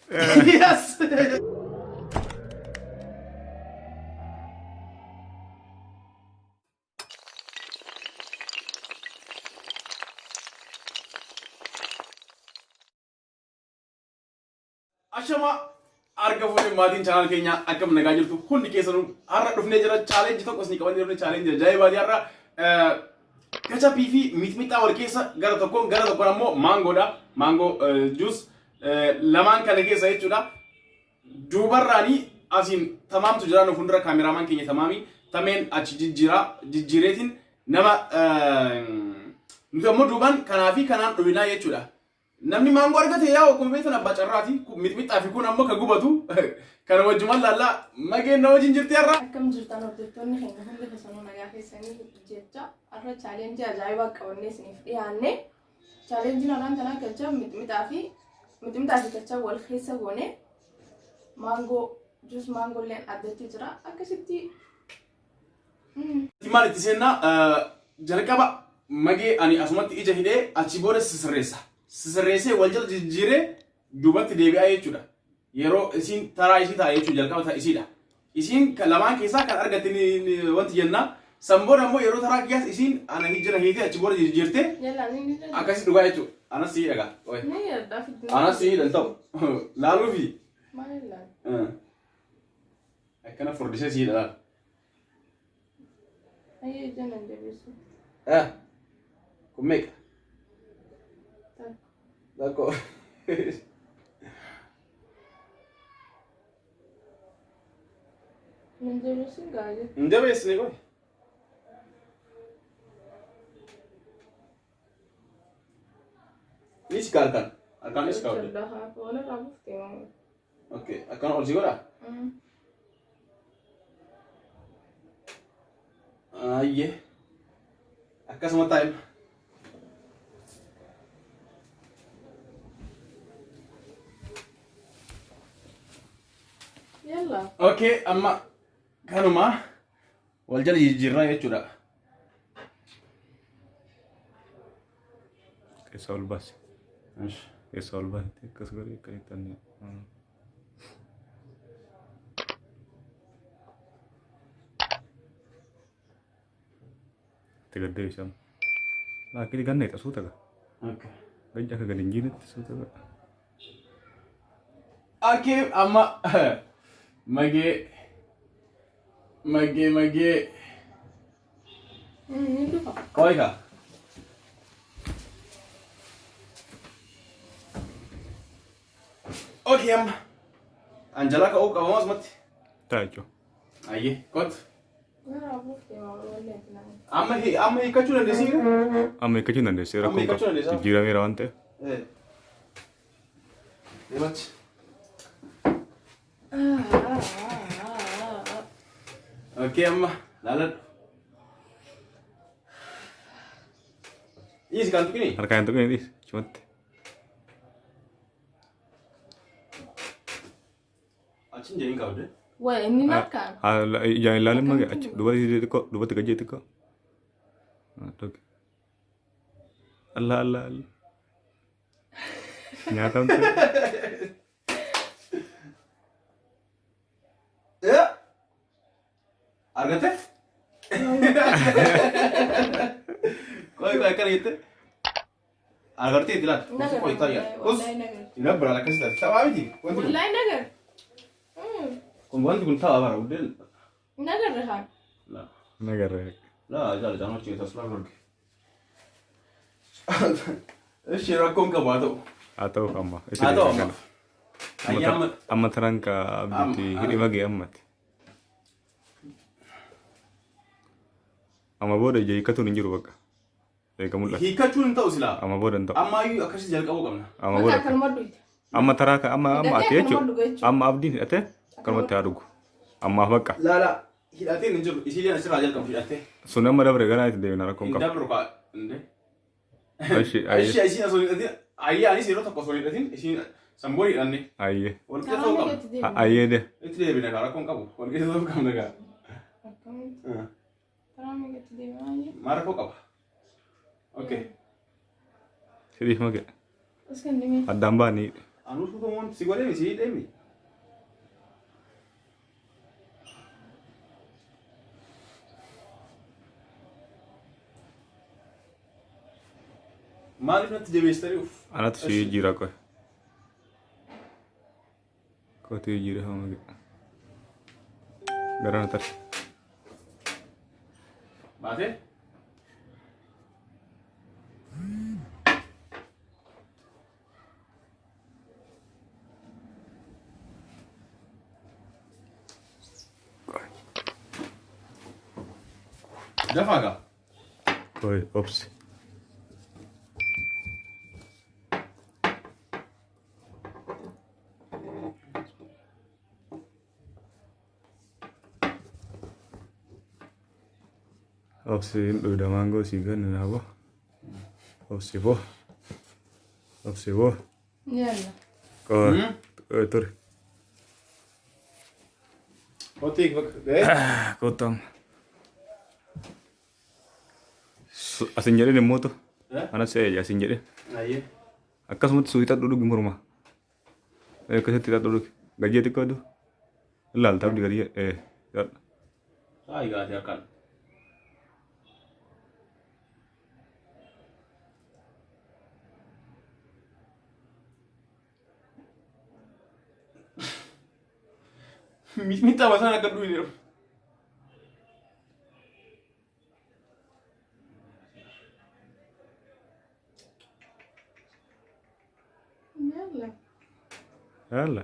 Yes! Ashama harka fuudhee maatiin channel keenyaa akkam nagaa jirtu hundi keessanuu har'a dhufnee jira challenge tokko isinii qabannee dhufne challenge ajaa'ibaati har'a kechapii fi mixmixaa wal keessa gara tokkoon gara tokkoon ammoo maangoodha maangoo juus lamaan kana keessa jechuudha duubarraanii asiin tamaamtu jira nu fuuldura kaameraamaan keenya tamaamii tameen achi jijjiiraa jijjiireetiin nama nuti ammoo duubaan kanaa fi kanaan dhuyinaa jechuudha. Namni maangoo argate yaa akkuma beektan abbaa carraati. Mixmixaa fi kun ammoo ka gubatu. Kana wajjumaan laallaa mageen na wajjin jirti har'a. Akkam jirtan hordoftoonni keenya hundi keessanuu nagaa keessanii jecha har'a challenge ajaa'ibaa qabannee isiniif dhiyaanne. Challengeiin har'aan tanaa ketchup mixmixaa fi ketchup wal keessa goone maangoo juus maangoo illee addatti jira akkasitti. Maal itti seennaa jalqaba magee ani asumatti ija hidhee achi booda sisirreessa. Sisirreessee wal jala jijjiiree duubatti deebi'aa jechuudha. Yeroo isiin taraa isii ta'a jechuudha jalqaba ta'a isiidha. Isiin lamaan keessaa kan argatte wanti jennaa. San booda immoo yeroo taraa kiyyaas isiin ana jala hiitee achi booda jijjiirtee akkasi dhugaa jechuudha. Anas si hidha gaa. Anas si hidha hin ta'u. Laaluufi. Akkana furdisee si hidha laal. Ayyee ija nan jabeessu. Kun meeqa? Takka. Tokko. Nan jabeessin gaayee. Hin jabeessine qoy. Dhiisi ka harkaan. Harkaan dhiisi ka hojjetu. Walirraa buuftee maama. Okay, akkana ol si godhaa? Ayyee. Akkasuma taa'im. Yalla. Okay, amma kanuma wal jala jijjiirraa jechuudha. Keessa ol baasi. Keessa ol baasi. Akkas godhee akka itti anne. Itti gad deebisi amma. Laakiin ganna ixa suuta gaa. Okay. Gajja akka gad hin jiinetti suuta gaa. Okay, amma magee magee magee Ni dhufa. Qoy kaa. Okay, amma Anjalaa ka'uu qabamoo asumatti? Ta'a jechuudha. Ayyee, kottu. Narraa buuftee maama wallee ati nama. Amma amma hiikkachuu dandeessii? Amma hiikkachuu hin dandeessee Amma rakkoon hiikkachuu qabu. dandeessaa? Jijjiirameera waan ta'eef. Eh. Deemachi. Okay, amma laaladhu. Dhiisi kan tuqini? Harkaan hin tuqine dhiisi. Achumatti. Achi hin jedhin qabde. Waa inni harkaan. Ijaan ilaalin mage achi duubatti xiqqoo duubatti gajjee xiqqoo. Tuqi. Allah Allah Allah. Nyaatamte. Eh? Argatte? Qoy qoy akkana jette. Agartee itti laal. Nagar. Qoy taa'aa. Us. Wallahi nagar. Hin abbaan akkasii taate. Taphaa miti. Wanti kun. Wallahi nagar. Kun wanti kun tapha bara guddeen. Nagar haa. La. Nagarra. La jaala jaala hojii tasuma gorge. Ishi rakkoon qabu haa ta'u. Haa ta'u amma. Haa ta'u amma. Ayyaama. Amma taraan ka abdiitti hidhi magee ammatti. Amma booda ija hiikkatuun hin jiru bakka. Eega mul'ata. Hiikkachuun hin ta'u silaa. Amma booda hin ta'u. Ammaayyuu akkasii jalqabuu qabna. Amma Bakka booda. akkanuma dhuyte. Amma taraa ka amma amma ati Hidhatee akkanuma jechuudha. dhuga jechuudha. Amma abdiin hidhatee akkanumatti haa dhugu. Ammaaf bakka. Laala hidhatee hin jiru. Isii asirraa jalqabu hidhattee. Sun amma dabre ganaa itti deebina rakkoon Hin qabu. dabru kaa. Inde. Ishi ayyee. Ishi isiin osoo hin hidhatin. Ayyee anis yeroo tokko osoo hin hidhatin isiin sanboon hidhanne. Ayyee. Wal qixa ta'uu qabna. Itti deebina. Ayyee de. Itti deebina kaa rakkoon qabu. Wal qixa ta'uu qabna kaa. Akkamitti? Karaa meeqa itti deebi'aa jiru? Maal rakkoo qaba? Okay. Sidhiif mage. As kan dhimee. Addaan ba'anii. Anuu suutamoon si godhee si hidhee mi? Maaliif natti jabeessitanii uff? Anatu si jijjiira qoy. Kootu jijjiira hama ga'e. Gara na tari. Baatee? Dafaa gaa. Qoy obsi. Obsi hin dhuyda maangoo sii kennu naa boo. Obsi boo. Obsi boo. Yalla. Qoy qoy ture. Kottii bakka ga'ee. Kottu amma. Asin jedhin immoo tu. Anas se'ee asin jedhin. Ayyee. Akkasumatti suuxadhu dhugi morma. Akkasitti hidhadhu dhugi. Gajjee xiqqoo du. Ilaalta abdi gadi hidhadhu. Saayi gaati harkaan. Mixmixaa basaan akka dhuyi jedhu. Yalla. Yalla.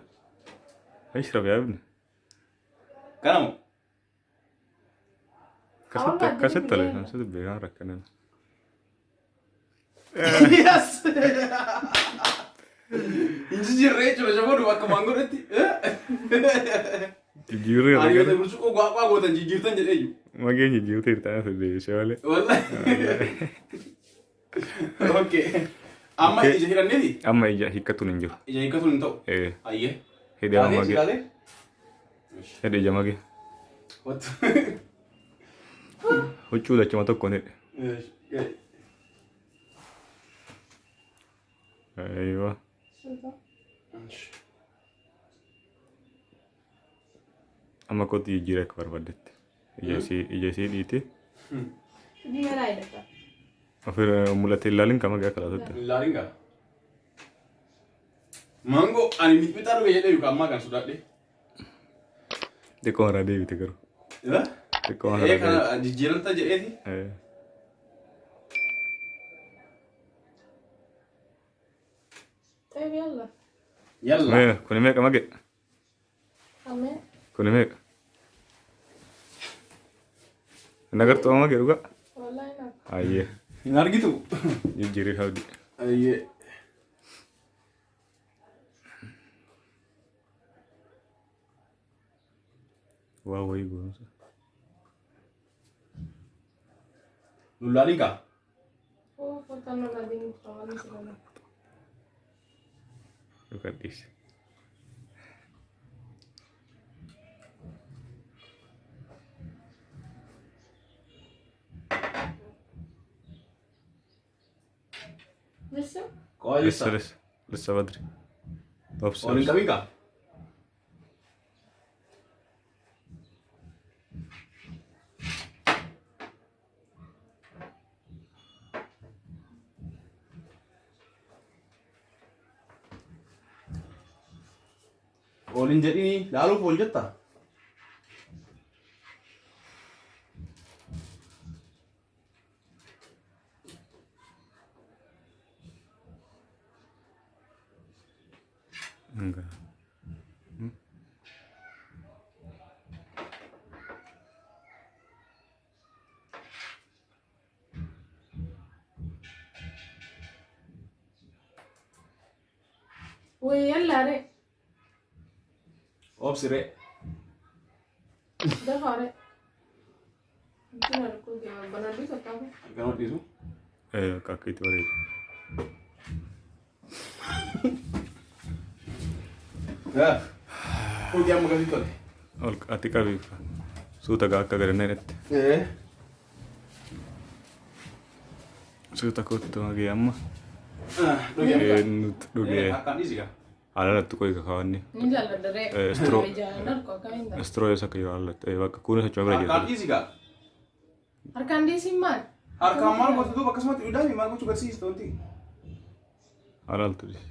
Ashraf yaa ibni. Kanamu. Akkasitti akkasitti tola akkasitti beekaa rakkanan. Yes! Hin jijjiirree jechuudha shabooduma akka maangodhetti. Jijjiirree Ani yoo rakkana. burcuqqoo gwaaqwaa gootan jijjiirtan jedhee jiru. Mageen jijjiirtee jirta ana deebisee malee. Wallahi. Okay. Amma Okay. ija hidhanneeti? Amma ija hiikkatuun hin jiru. Ija hiikkatuun hin ta'u. Eh, Ayyee. Hidhi amma Taatee magee. taatee? Hidhi ija magee. What? Huccuu lachuma tokkoon hidhi. Aywa. Suuta. Amma kootu jijjiiree akka barbaaddetti. Ija isii ija isii dhiiti. Diimaa hidhata. Ofirra mul'ate ilaalin kama gaa kalaatutti. Ilaalin gaa. Maangoo ani mixmixaa dhuge jedhee yookaan ammaa kan sodaadhe. Xiqqoo irraa deebite garuu. Xiqqoo irraa Ee deebite. kana jijjiiramta jedheeti. Eh. طيب يلا. Yalla. Mee kuni meeqa mage? Ameen. Kuni meeqa? Hin agartuu amma mage dhugaa? Wallahi na. Ayyee. Hin argitu. Jijjiirii qabdi. Ayyee. Waa wayii goonsa. Lullaalin kaa. Oh, foto no la diin qaban sila. Yookaan dhiisi. لسه؟ Qo'aa لسه jirta. لسه لسه بدري. Obsi Ol hin obsi. qabin kaa. Ol hin jedhini laaluuf ol jetta. Enggak. ويلا ري. Obsi ree. ده هاري. Intina rakkoo deema banadhu tokko. Akkanuma dhiisu. Eh, akka akka itti bareeda. Hojii amma gasii tole. Ol ati qabi. Suuta gaa akka gara natti. Suuta kottu magee amma. Dhugee amma. Eenyutu dhugee? Akkaan dhiisi gaa. Alaalatti qoyi kakaawwanni. Ni jaalladha ree. Istiroo. Ijaan argu akkamiin ta'a? Istiroo eessa akka jiru alaalatti. Bakka kunis achuma bira Harkaan jira. dhiisi gaa. Harkaan dhiisiin maal? Harkaan maal gootu duuba akkasumatti dhugaami maal gochuu garsiista wanti. Alaaltu dhiisi.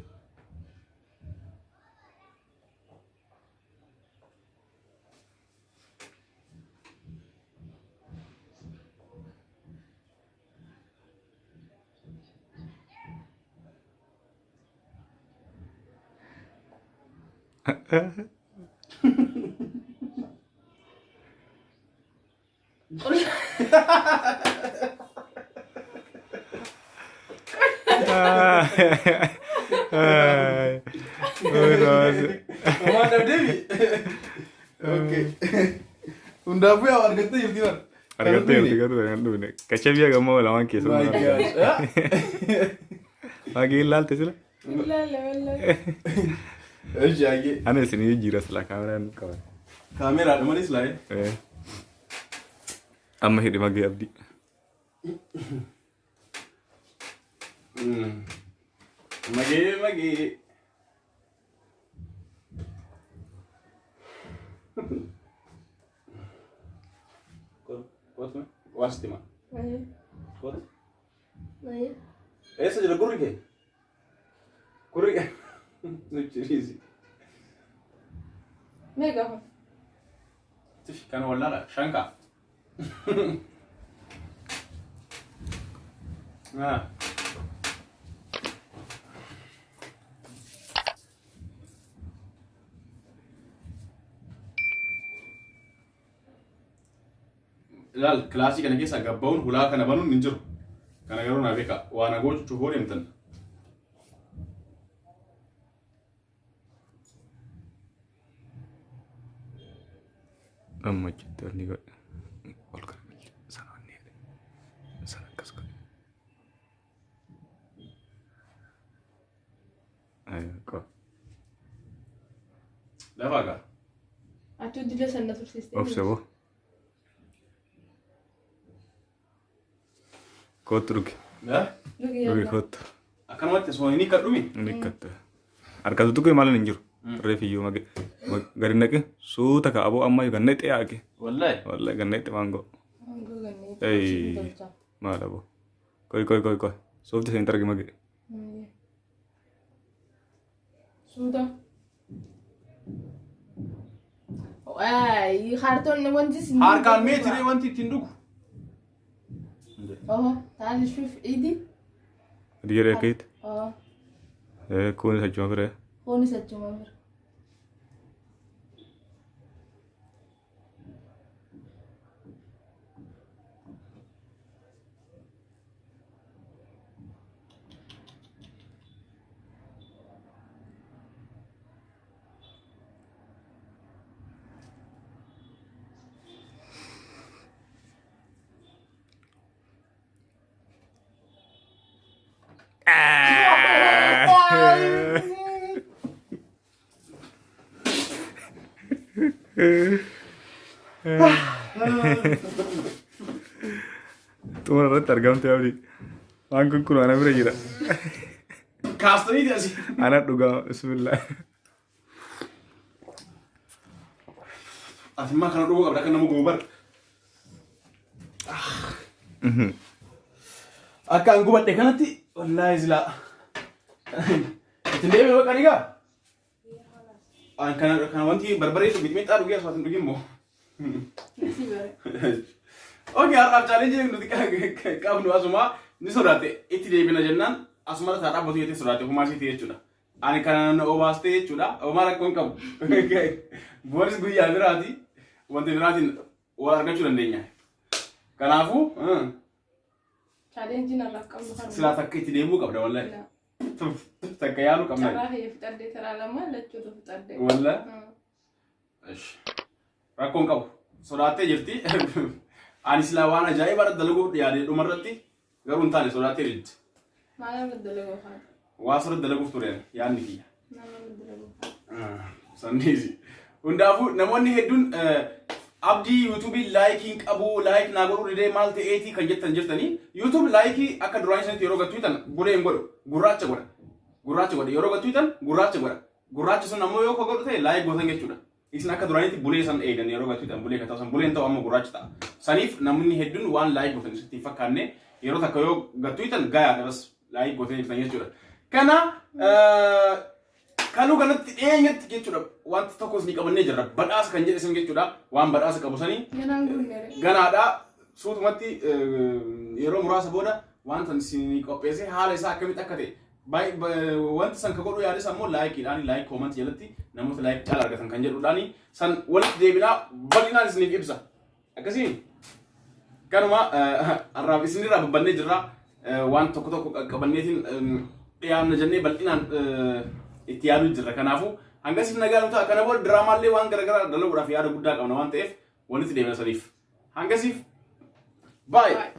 Homaa dhabdeemi. Okay. Hundaafuu yaa argattee jirti bara. Argattee jirti garuu kan dhufne. Kacha biyya gammoo lamaan keessa. My gosh. Maagii ilaalte sila. Ilaalla wallahi. Eshi ayyee. Ana isinii jijjiira sila kaameraan qaban. Kaameraadha malee silaa. Amma hidhi magee abdii. Magee magee. Kootu waan sitti himaa. Kootu. Eessa jira gurri kee? Gurri kee. Nuchiriisi. Meeqa kun? Tish kana wallaala shankaa. Ah. Ilaal kilaasii kana keessa gabba'uun hulaa kana banuun hin jiru. Kana garuu naa beeka waan agoo cuccufoo deemtan. Amma achitti wanni godhe. Ol garagalche. Sana wanni jedhe. Sana akkas godhe. Qaba. Lafaa gaa. Atuu dila sana tursiistee. Obse boo. Kootu dhugi. Dhugi Dhugi yalla. kootu. Akkanumatti osoo hin hiikkadhumi. Inni hiikkatta. Harka tuttuqee maal hin jiru. Reef iyyuu mage. Gadi naqe suuta ka aboo amma ganna itti yaaqe. Wallahi. Wallahi ganna itti maangoo. Maangoo gannee. Ei. Maal aboo. Koi koi koi koi. Soofti isheen targi mage. Suuta. Waay, kaartoon wanti sin. Harkaan meetiree wanti ittiin dhugu. Oho, taali shuuf idi. Ati jedhee akkayitti. Oho, Kunis achuma bira. kunis achuma bira. Xumura irratti argamte abdii. Waan kun kun ana bira jira. Kaastaniiti asii. Ana dhugaa bismillah. Ati immaa kana dhuguu qabda akka nama gubu bar. Akka an gubadhe kanatti wallaahi silaa. Ittiin deebi'e bakka dhigaa. An kana kana wanti barbaree mixmixaa dhugee asuma hin dhugin moo. Si bare. Okay, har'aaf challenge nuti qabnu asuma ni sodaate itti deebina jennaan asuma irra dhaabbatu jettee sodaate homaa isiiti jechuudha. Ani kana na obaastee jechuudha. Homaa rakkoo hin qabu. Booris guyyaa biraati wanti biraatiin wal argachuu dandeenya. Kanaafuu Challenge narraa qabnu kan. Silaa takka itti deemuu qabda wallahi. Takka yaaluu qabna. Carraa kiyya fixadhee taraa lama lachuutu fixadhee. Wallahi. Rakkoon qabu. Sodaattee jirti. Ani silaa waan ajaa'ibaa irra dalaguuf yaade dhumarratti garuu hin taane sodaattee jirti. Maal irra dalaguu haadha? Waa sirra dalaguuf ture yaadni kiyya. Maal irra dalaguu haadha? Sanniisi. Hundaafuu namoonni hedduun abdii yuutuubii like hin qabu like naa godhuu didee maal ta'eetii kan jettan jirtanii YouTube like akka duraan isinitti yeroo gattu hitan bulee hin godhu gurraacha godha. Gurraacha godha yeroo gattu hitan gurraacha godha. Gurraachi sun ammoo yoo ka godhu ta'e like gootan jechuudha. Isin akka duraanitti bulee san eegan yeroo gatuudhaan bulee ka ta'u san buleen ta'u amma gurraacha ta'a. Saniif namni hedduun waan like gootan isitti hin fakkaanne yeroo takka yoo gattuutan gayaadha bas like gootan jirtan jechuudha. Kana kanuu kanatti dhiyeenyatti jechuudha wanti tokkos ni qabannee jirra badhaasa kan jedhe san jechuudha waan badhaasa qabu sanii Ganaan guunnere. Ganaadha suutumatti yeroo muraasa booda wanta isin qopheesse haala isaa akkamitti akka ta'e wanti san ka godhuu yaades ammoo likeiidhaan like comment jalatti namoota like caala argatan kan jedhudhaani san walitti deebinaa bal'inaan isiniif ibsa. Akkasii kanuma har'aaf isinirraa babbannee jirra waan tokko tokko qaqqabanneetiin dhiyaanna jennee bal'inaan itti yaaduu jirra. Kanaafuu hanga isin nagaa nu ta'a. Kana booda diraamaallee waan garaagaraa dalaguudhaaf yaada guddaa qabna waan ta'eef walitti deebina saniif. Hangasiif bye. Bye.